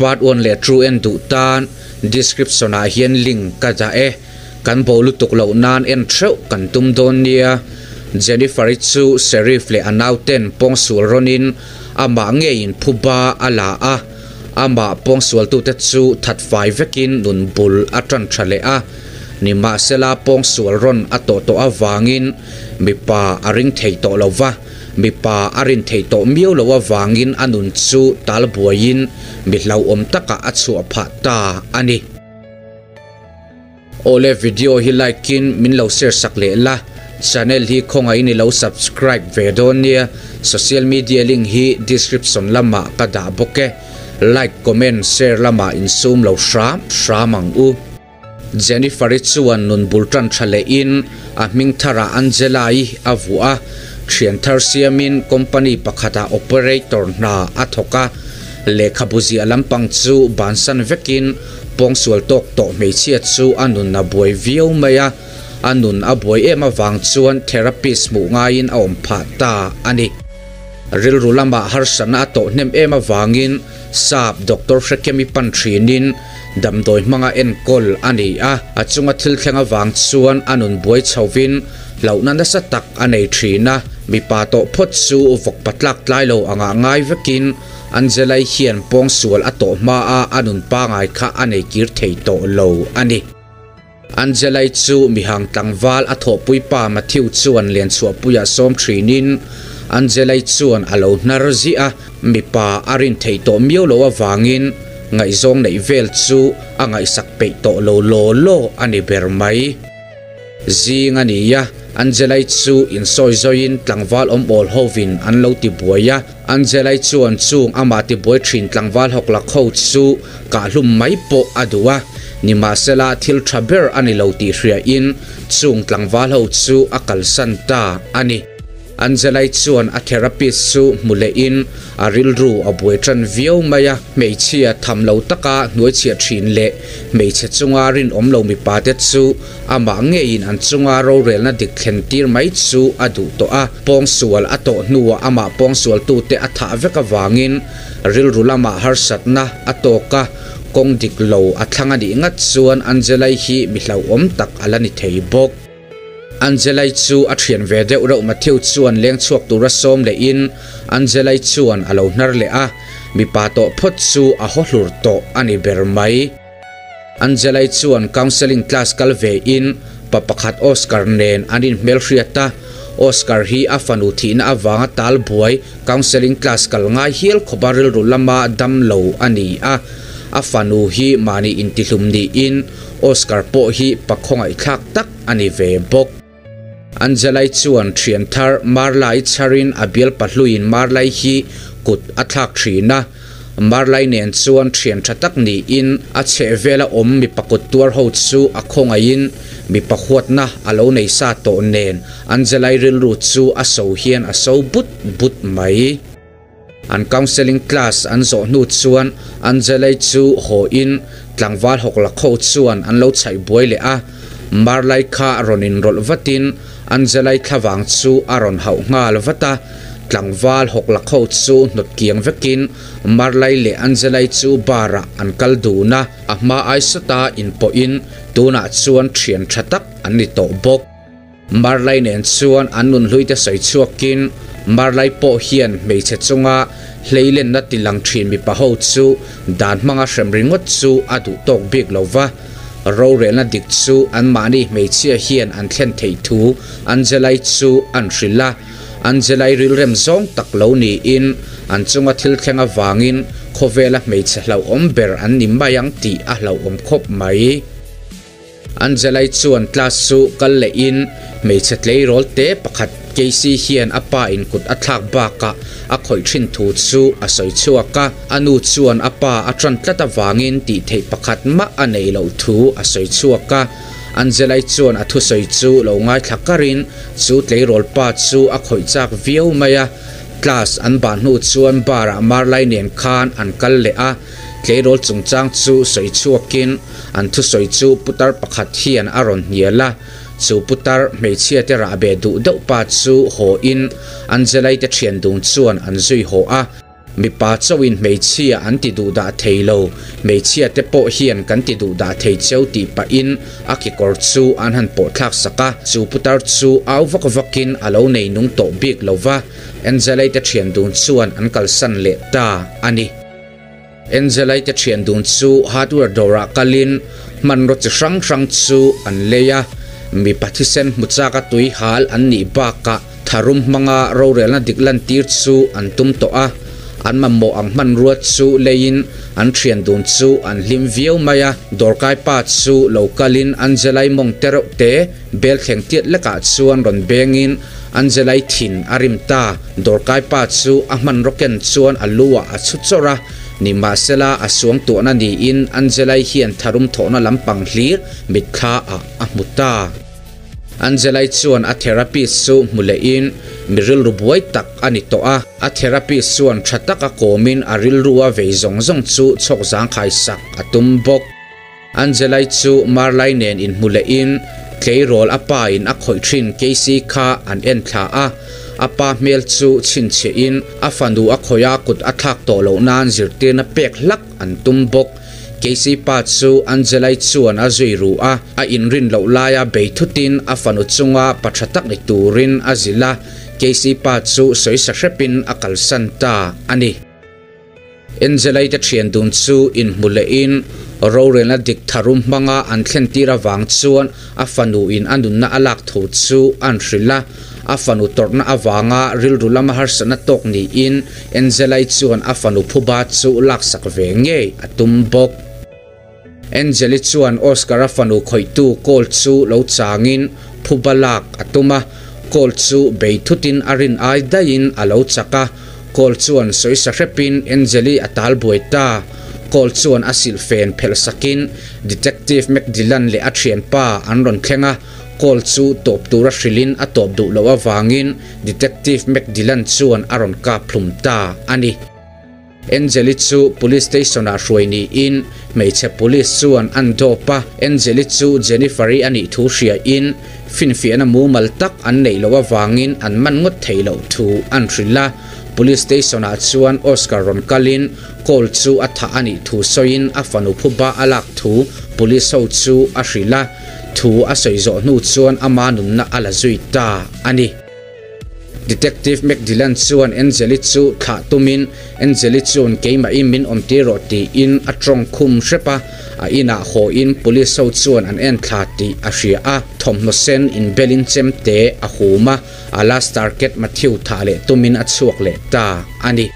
Part 1 leh 2 en duh tan description ah hian link ka dah e. Kan bo lutuk loh nan en theuh kan tum dawn nia. Jennifer-i chu Sheriff leh a nauten pawngsual rawnin amah ngeiin phuba a la a. Amah pawngsualtute chu that fai vekin nun bul a tan tha leh a. Nimahsela pawngsual rawn a tawh tawh avangin mipa a ring thei tawh lo va. Mipa a rin theih tawh miau loh avangin a nun chu tal buaiin mi hlauhawm takah a chhuah phah ta a ni. Awle video hi like in min lo share sak leh la, channel hi khawngaihin i lo subscribe ve dawn nia, social media link hi description lamah ka dah bawk e, like comment share lamah insum lo hram hram ang u. Jennifer-i chuan nun bul tan tha lehin a hming tharah Angela-i a vuah a, thian thar siamin company pakhatah operator hna a thawk a, lehkhabu ziah lampang chu bansan vekin pawngsual tawk tawh hmeichhia chu a nun a buai viau mai a, a nun a buai em avang chuan therapist hmuh ngaiin a awm phah ta a ni. Rilru lamah harsatna a tawh hnem em avangin Sap Doctor Hrekemi pan thinin damdawi hmanga enkawl a ni a, a chunga thil thleng avang chuan a nun buai chhovin hlauhna nasa tak a nei thin a, mipa tawh phawt chu vawk patlak tlai lo angah ngai vekin Angela-i hian pawngsual a tawh hmaa a nun pangai kha a nei kir thei tawh lo a ni. Angela-i chu mihang tlangval a thawhpui pa Matthew chuan lianchhuahpuiah sawm thinin Angela-i chuan a lo hnar ziah a, mipa a rin theih tawh miau loh avangin ngaihzawng neih vel chu a ngaihsak peih tawh lo law law a ni ber mai. Zing a ni a, Angela-i chu insawi zawiin tlangval awm awl hovin an lo ti buai a, Angela-i chuan chung amah tibuai thin tlangval hawklak ho chu kahhlum mai pawh a duh a, nimahsela thil tha ber a ni lo tih hriain chung tlangval ho chu a kalsan ta a ni. Angela-i chuan a therapist chu hmu lehin a rilru a buai tan viau mai a, hmeichhia tham lo taka hnuaichhiah thin leh hmeichhe chunga rinawm lo mipate chu Amah ngeiin an chunga rorelna dik thlen tir mai chu a duh tawh a, pawngsual a tawh hnuah amah pawngsualtute a thah vek avangin rilru lamah harsatna a tawk a, kawng dik lo a thlang a nih ngat chuan Angelai hi mi hlauhawm tak a la ni thei bawk. Angelai chu a thian ve deuh reuh Matthew chuan leng chhuak tura sawm lehin Angelai chuan a lo hnar leh a, mipa tawh phawt chu a haw hlur tawh a ni ber mai. Angelai chuan counselling class kal ve in pa pakhat Oscar nen an inhmelhriat a, Oscar hi a fanu thihna avanga tal buai counselling class kal ngai hial khawpa rilru lama dam lo a ni a, a fanu hi mahni intihlum niin Oscar pawh hi pa khawngaihthlak tak a ni ve bawk. Angelai chuan thian thar Marlai chharin a bial pahluiin Marlai hi kut a thlak thin a. Marlai nen chuan thian tha tak niin a chhehvela awm mipa kut tuar ho chu a khawngaihin mipa huatna a lo nei sa tawh nen Angelai rilru chu a so hian a so but but mai. An counselling class an zawh hnu chuan Angelai chu haw in tlangval hawk la kho chuan an lo chhaih buai leh a, Marlai kha rawn inrawlh vatin Angelai thlavang chu a rawn hauh nghal vat a, tlangval hawk la kho chu hnawt kiang vekin Marlai leh Angelai chu bar ah an kal dun a, a hma ai sawta inpawhin tunah chuan thian tha tak an ni tawh bawk. Marlai nen chuan an nunhluite sawi chhuakin Marlai pawh hian hmeichhe chunga hleilenna tilang thin mipa ho chu dan hmanga hrem ringawt chu a duh tawk bik lo va, rorelna dik chu anmahni hmeichhia hian an thlen theih thu Angelai chu an hrilh a. Angelai rilrem zawng tak lo niin an chunga thil thleng avangin khawvela hmeichhe hlauhawm ber an ni mai ang tih a hlauhawm khawp mai. Angelai chuan class chu kal lehin hmeichhe tleirawl te pakhat Casey hian a pa in kut a thlak bakah a khawih thin thu chu a sawi chhuak a, a nu chuan a pa a tan tlat avangin tih theih pakhat mah a neih loh thu a sawi chhuak a. Angelai chuan a thusawi chu lo ngaithla karin chu tleirawl pa chu a khawih chak viau mai a, class an bah hnu chuan bar ah Marlai nen khan an kal leh a. Tleirawl chungchang chu sawi chhuakin an thusawi chu putar pakhat hian a rawn hnial a, chu putar hmeichhia te rahbeh duh deuh pa chu haw in Angelai te thian dun chuan an zui haw a. Mipa chauhin hmeichhia an ti duhdah thei lo, hmeichhia te pawh hian kan ti duhdah thei cheu tih pahin a kekawr chu an han pawh thlak sak a, chu putar chu au vak vakin a lo nei nung tawh bik lo va, Angelai te thian dun chuan an kalsan leh ta a ni. Angelai te thian dun chu hardware dawrah kalin hmanraw chi hrang hrang chu an lei a, mipa thisen hmu chaka tui hal an nih bakah tharum hmanga rorelna dik lantir chu an tum tawh a, an mamawh ang hmanrua chu leiin an thian dun chu an hlim viau mai a, dawrkai pa chu lo kalin Angelai mawng te reuh te bel thleng tiat lekah chuan rawn bengin Angelai thin a rim ta, dawrkai pa chu a hmanraw ken chuan a lu ah a chhu chawrh a, nimahsela a suang tuahna niin Angelai hian tharum thawhna lampang hlir mitthla ah a hmu ta. Angelai chuan a therapist chu hmu lehin mi rilru buai tak a ni tawh a, a therapist chuan tha taka kawmin a rilrua vei zawng zawng chu chhawk zangkhai sak a tum bawk. Angelai chu Marlai nen inhmu lehin tleirawl a pa in a khawih thin Casey kha an en thla a, a pa hmel chu chhinchhiahin a fanu a khawih a kut a thlak tawh loh nan zirtirna pek hlak an tum bawk. Casey pa chu Angelai chuan a zui ru a, a inrin loh laia bei thutin a fanu chunga pa tha tak ni turin a zilh a, Casey pa chu sawisa hrepin a kalsan ta a ni. Angelai te thian dun chu inhmu lehin rorelna dik tharum hmanga an thlen tir avang chuan a fanu in a nunna a lak thu chu an hrilh a, a fanu tawrhna avanga rilru lama harsatna tawk niin Angelai chuan a fanu phuba chu laksak ve ngei a tum bawk. Angeli chuan Oscar-a fanu khawihtu call chu lo changin phuba lak a tum a, call chu bei thutin a rin ai daihin a lo chak a, call chuan sawisa hrepin Angeli a tal buai ta. Call chuan a silhfen phelh sakin Detective McDillan leh a thianpa an rawn thleng a, call chu tawp tura hrilhin a tawp duh loh avangin Detective McDillan chuan a rawn kap hlum ta a ni. Angeli chu Police Station-ah hruai niin hmeichhe Police chuan an dawp a, Angeli chu Jennifer-i a nih thu hriain finfiahna mumal tak an neih loh avangin an man ngawt theih loh thu an hrilh a. Police Station-ah chuan Oscar rawn kalin call chu a thah a nih thu sawiin a fanu phuba a lak thu Police ho chu a hrilh a, thu a sawi zawh hnu chuan ama nunna a la zui ta a ni. Detective McDillan chuan Angeli chu thlah tumin Angeli chuan keimahin min awm tir rawh tiin a tawng khum hrep a, a inah hawin police ho chuan an en thla tih a hria a, thawmhnaw sen inbelin chemte a hum a, a last target Matthew thah leh tumin a chhuak leh ta a ni.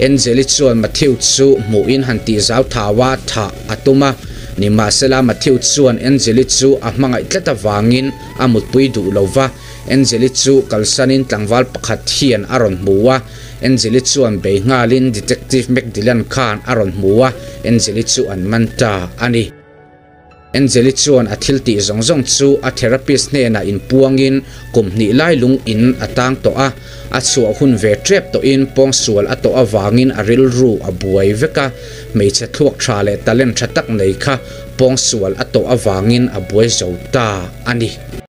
Angeli chuan Matthew chu hmuhin han tih zau thau a, thah a tum a. Nimahsela Matthew chuan Angeli chu a hmangaih tlat avangin a mutpui duh lo va. Angeli chu kalsanin tlangval pakhat hian a rawn hmu a. Angeli chuan bei nghalin Detective McDillan khan a rawn hmu a, Angeli chu an man ta a ni. Angeli chuan a thil tih zawng zawng chu a therapist hnenah inpuangin kum hnih lai lung in a tang tawh a, a chhuah hun ve tep tawhin pawngsual a tawh avangin a rilru a buai vek a, hmeichhe thluak tha leh talent tha tak nei kha pawngsual a tawh avangin a buai zo ta a ni.